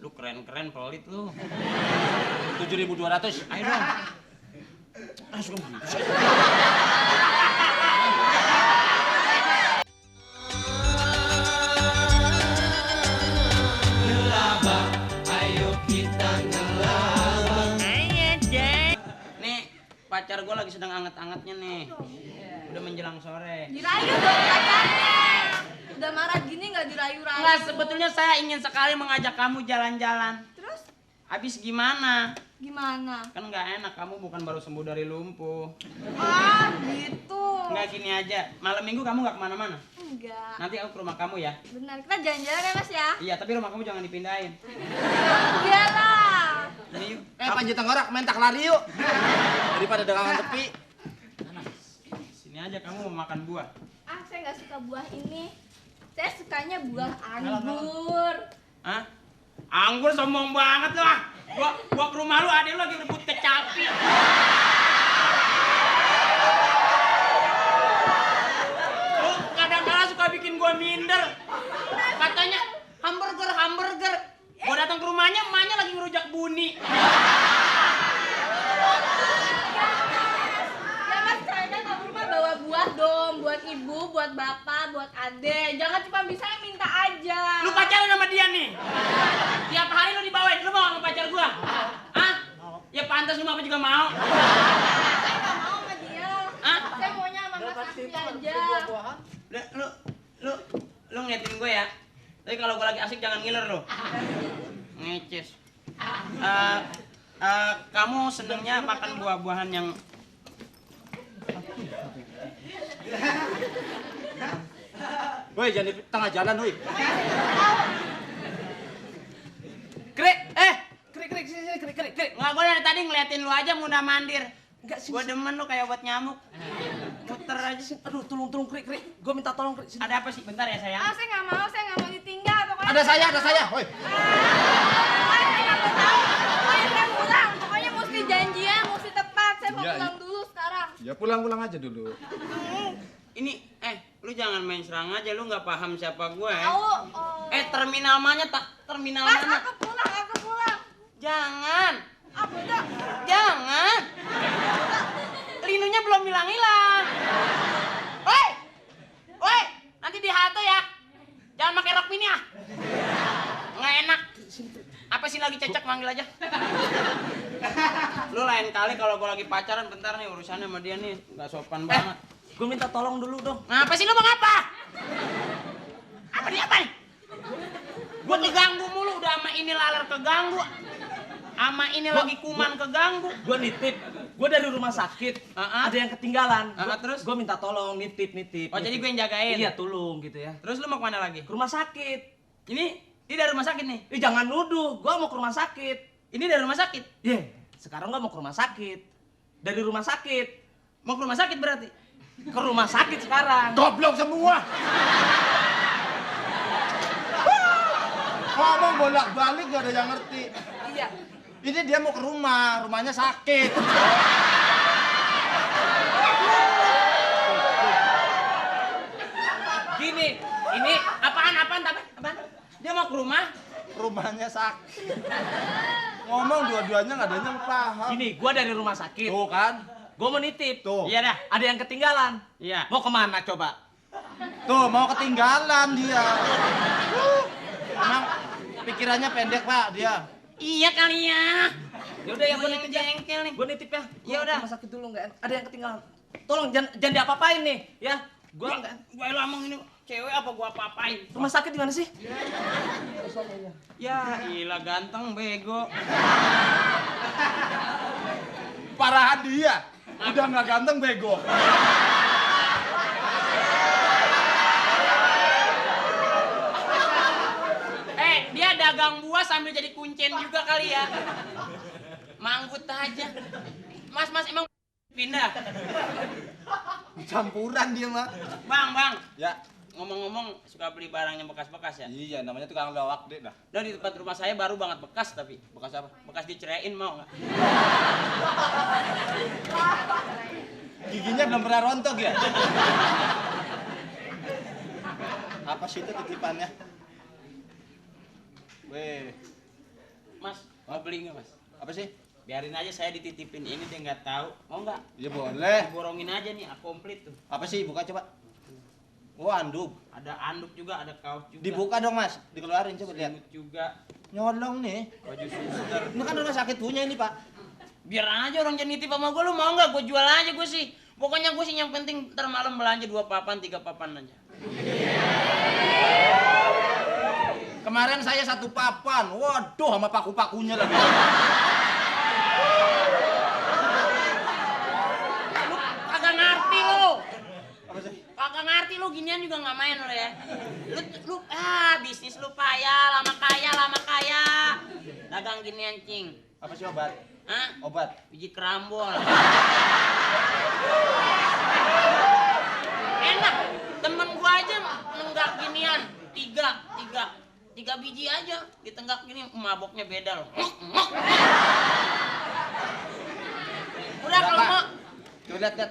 Lu keren-keren pelit lu. 7.200. Ayo dong. Langsung. Ngelabang, ayo kita ngelabang. Ayo deh. Nih, pacar gua lagi sedang anget-angetnya nih. Udah menjelang sore. Dirayu dong pacarnya. Udah marah gini nggak dirayu-rayu. Enggak, sebetulnya saya ingin sekali mengajak kamu jalan-jalan. Terus Habis gimana? gimana? Kan nggak enak, kamu bukan baru sembuh dari lumpuh. Ah gitu. Enggak, gini aja, malam minggu kamu nggak kemana-mana. Enggak. Nanti aku ke rumah kamu ya. Benar, kita jalan-jalan ya Mas ya. Iya, tapi rumah kamu jangan dipindahin. Iyalah. Ini yuk. Panji Tenggorok main tak lari yuk. Daripada dagangan tepi. Sini aja, kamu mau makan buah. Ah, saya nggak suka buah ini. Saya sukanya buah anggur. Hah? Anggur sombong banget lah. Gua ke rumah lu, adek lu lagi rebut kecapi. Lu kadang-kadang suka bikin gua minder. Katanya hamburger. Gua datang ke rumahnya, emaknya lagi ngerujak buni. Ya Mas, saya kan ke rumah bawa buah dong, buat ibu, buat bapak, buat adek. Jangan cuma bisa minta aja. Lu pacaran sama dia nih? Tiap hari lu dibawain, lu mau sama pacar gua? Hah? Ya pantas lu apa juga mau. Saya nggak mau sama dia. Hah? Saya maunya sama Mas Sakti aja. Udah, lu ngeliatin gue ya. Tapi kalau gue lagi asik jangan ngiler lu. Ngeces. Kamu senengnya makan buah-buahan yang Woi, jangan di tengah jalan, woi. Krik, nggak, gue dari tadi ngeliatin lu aja munda mandir. Enggak sih. Gue demen lu kayak obat nyamuk. Muter aja sih. Aduh, tolong krik. Gue minta tolong krik. Ada apa sih? Bentar ya sayang. Ah, saya nggak mau ditinggal. Pokoknya Ada saya, woi. Pokoknya saya nggak mau tahu. Pokoknya saya pulang. Pokoknya mesti janjian, mesti tepat. Saya mau Iya, pulang dulu sekarang. Ya pulang aja dulu. Ini, lu jangan main serang aja, lu nggak paham siapa gue. Oh. Terminal mana tak? Terminal Mas, mana? aku pulang. Jangan. Apa udah? Jangan. Linunya belum hilang-hilang. Woi, nanti di halte ya. Jangan pakai rok mini ah. Nggak enak. Apa sih lagi cecek, manggil aja. Lu lain kali kalau gua lagi pacaran, bentar nih urusannya sama dia nih nggak sopan banget. Gue minta tolong dulu dong. Ngapa sih lu mau ngapa? Apa dia apa nih? Gua keganggu mulu, udah sama ini laler keganggu. Ama ini lagi kuman keganggu. Gue nitip. Gue dari rumah sakit. Ada yang ketinggalan. Terus? Gue minta tolong nitip. Oh, jadi gue yang jagain? Iya, tolong gitu ya. Terus lu mau kemana lagi? Ke rumah sakit. Ini dari rumah sakit nih? Jangan nuduh. Gue mau ke rumah sakit. Ini dari rumah sakit? Sekarang gue mau ke rumah sakit. Dari rumah sakit. Mau ke rumah sakit berarti? Ke rumah sakit sekarang. Goblok semua. Ngomong bolak-balik gak ada yang ngerti. Iya. Ini dia mau ke rumahnya sakit. Gini, ini Apaan? Dia mau ke rumah? Rumahnya sakit. Ngomong dua-duanya gak ada yang paham. gini, gue dari rumah sakit. Tuh kan. Gue mau nitip. Tuh. Iya dah. Ada yang ketinggalan. Iya. Mau kemana coba? Tuh mau ketinggalan dia. Emang pikirannya pendek Pak dia. Iya kali ya. Ya udah ya, gue Yang nitip ya. jengkel nih. Gue nitip ya. Ya udah. Rumah sakit dulu nggak? Ada yang ketinggalan. Tolong jangan diapa-apain nih, ya. Gue nggak. Gue lamang ini cewek apa gua apa-apain? Rumah sakit di mana sih? Ya, gila ganteng bego. Parahan dia. Udah nggak ganteng bego. Dia dagang buah sambil jadi kuncen juga kali ya. Manggut aja. Mas emang pindah? Campuran dia mah. Bang. Ya. Ngomong-ngomong suka beli barang yang bekas-bekas ya? Iya, namanya tukang lawak deh dah. Dan di tempat rumah saya baru banget bekas tapi. Bekas apa? Bekas diceraiin mau nggak? Giginya belum pernah rontok ya? Apa sih itu titipannya? Weh. Mas, mau beli nggak Mas? Apa sih? Biarin aja saya dititipin ini dia nggak tahu. Mau nggak? Ya boleh. Borongin aja nih, komplit tuh. Apa sih? Buka coba. Oh, anduk. Ada anduk juga, ada kaos juga. Dibuka dong, Mas. Dikeluarin coba lihat. Selimut juga, Nyolong nih. baju suster. Ini kan rumah sakit punya ini, Pak. Biar aja orang jadi nitip sama gue, lu mau nggak? Gue jual aja gue sih. Pokoknya gue sih yang penting ntar malam belanja 2 papan, 3 papan aja. Kemarin saya 1 papan. Waduh, sama paku-pakunya lagi. Lu kagak ngerti lu. Apa sih? Kagak ngerti lu, ginian juga nggak main lu ya. Lu bisnis lu payah, lama kaya. Dagang ginian cing. Apa sih obat? Hah? Obat. Biji kerambol. Enak. Temen gua aja nenggak ginian. 3 biji aja ditenggak gini, maboknya beda loh. Udah kalau Berapa? mau Coba lihat.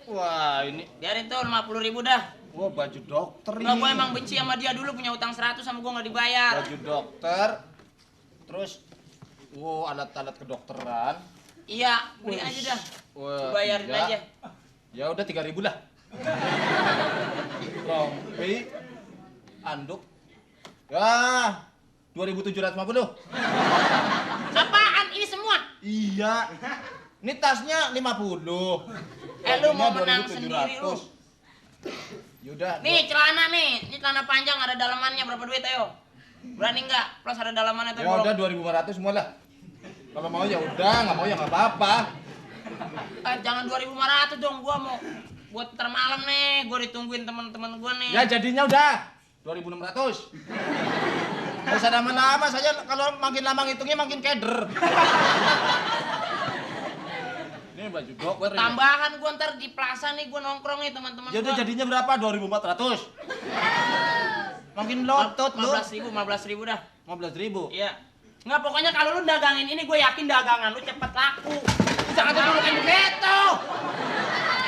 Wah, ini. biarin tuh 50.000 dah. Wah, baju dokter ini. Enggak, gua emang benci sama dia dulu, punya utang 100 sama gua nggak dibayar. Baju dokter. Terus alat-alat kedokteran. Iya, beli aja dah. Wah, Bayarin iya. aja. Ya udah 3.000 lah. Rompi, anduk. Ya, 2.750. Apaan ini semua? Iya. Ini tasnya 50. Lu mau Rompinya menang sendiri lu. Yaudah. Nih celana nih, ini celana panjang ada dalamannya, berapa duit ayo? Berani nggak? Plus ada dalamannya tuh. Ya udah 2.500 semua lah. Kalau mau ya udah, nggak mau ya nggak apa-apa. Jangan 2.500 dong, gua mau buat ntar malam nih, gua ditungguin teman-teman gua nih. Ya jadinya udah 2.600. Nggak usah lama-lama, saya kalau makin lama ngitungnya makin keder. Ini baju dokter ini. Tambahan gua ntar di plaza nih, gua nongkrong nih teman-teman Ya udah gua. jadinya berapa? 2.400. Makin lotot lu. 15.000 dah. 15.000. Iya. Nggak, pokoknya kalau lu dagangin ini, gue yakin dagangan lu cepet laku. Jangan dudukin begitu.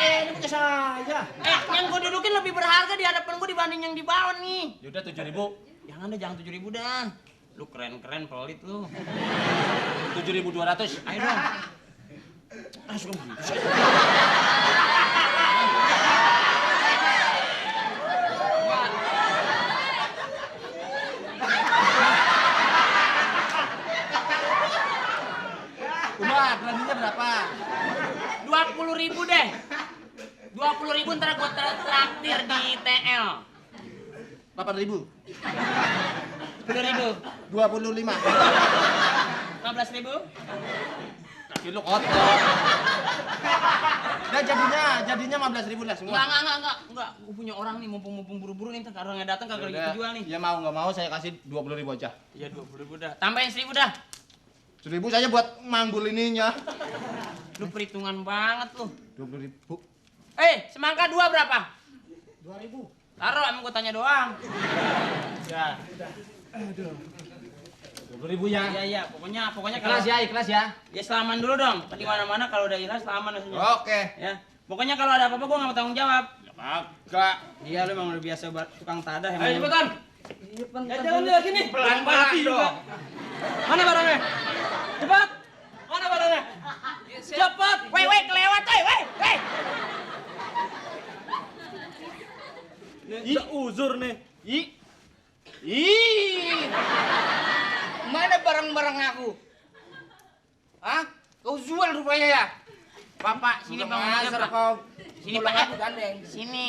Ini punya saya. Yang gue dudukin lebih berharga di hadapan gue dibanding yang di bawah nih. Ya udah 7.000. Jangan 7.000 dah. Lu keren-keren pelit lu. 7.200. Ayo dong. Langsung gitu. Udah, beraninya berapa? 20.000 deh. 20.000 ntar gue traktir di TL. 8.000. 10.000. 25. 15.000. Kaki lu kotor. Nah jadinya 15.000 lah semua. Enggak. Gue punya orang nih, mumpung buru-buru nih, ntar orangnya datang kagak lagi Yaudah, jual nih. ya mau nggak mau saya kasih 20.000 aja. Iya 20.000 dah. Tambahin 1.000 dah. 1.000 saja buat manggul ininya. Lu perhitungan banget lu. 20.000. Semangka 2 berapa? 2.000. Taruh, emang gue tanya doang. Ya. 20.000 ya. Iya, pokoknya kalau Ikhlas ya, ikhlas ya. ya selaman dulu dong. Di mana-mana kalau udah ikhlas selaman maksudnya. Oke. Ya. Pokoknya kalau ada apa-apa gue nggak mau tanggung jawab. Kagak. Iya, lu emang udah biasa tukang tadah emang. Ayo cepetan. Ya jangan dia gini. Pelan-pelan dong. Mana barangnya? Cepat. Mana barangnya? Cepat. Woi, kelewat, woi. Nih, uzur nih. Mana barang-barang aku? Hah? Kau jual rupanya ya? Bapak, sini Udah Bang. ngasar Pak. kau. Sini Tolong Pak. aku gandeng. Sini.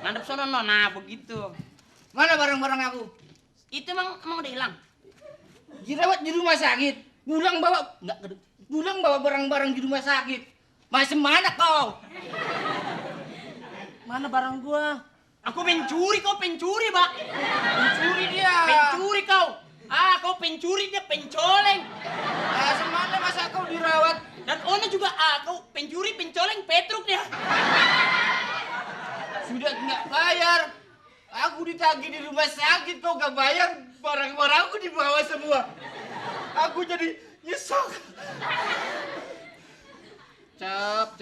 Ngadep sono no. Nah, begitu. Mana barang-barang aku? Itu emang udah hilang. Dirawat di rumah sakit. Pulang bawa barang-barang di rumah sakit. Masih mana kau? Mana barang gua? Aku pencuri, kau pencuri, Pak. Pencuri dia. Pencuri kau. Kau pencuri, dia pencoleng. Semana masa kau dirawat? Dan Ona juga kau pencuri, pencoleng, petruk dia. Sudah nggak bayar. Aku ditagih di rumah sakit, kau nggak bayar. Barang-barangku dibawa semua. Aku jadi nyesek. Cap.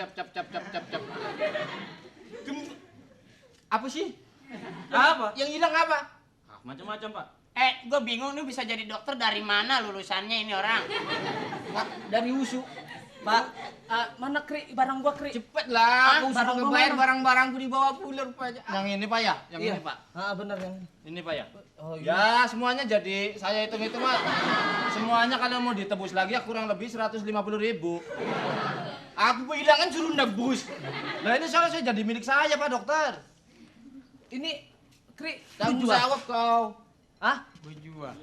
Apa sih? Apa? Yang hilang apa? Macam-macam, Pak. Gue bingung nih bisa jadi dokter dari mana lulusannya ini orang. Dari USU. Pak, mana Kri? Barang gua Kri. Cepet lah, aku barang sudah gua ngebayar mana? barang-barangku dibawa pulang Pak. Yang ini Pak ya? Yang Iya. ini Pak. Bener yang. Ini Pak ya? Oh Ya, semuanya jadi saya hitung-hitung Pak. Semuanya kalau mau ditebus lagi ya kurang lebih 150.000. Aku kehilangan suruh nebus. Nah, ini soalnya saya jadi milik saya Pak Dokter. Ini Kri, Tanggung lu jual? jawab kau. Hah? Gue jual.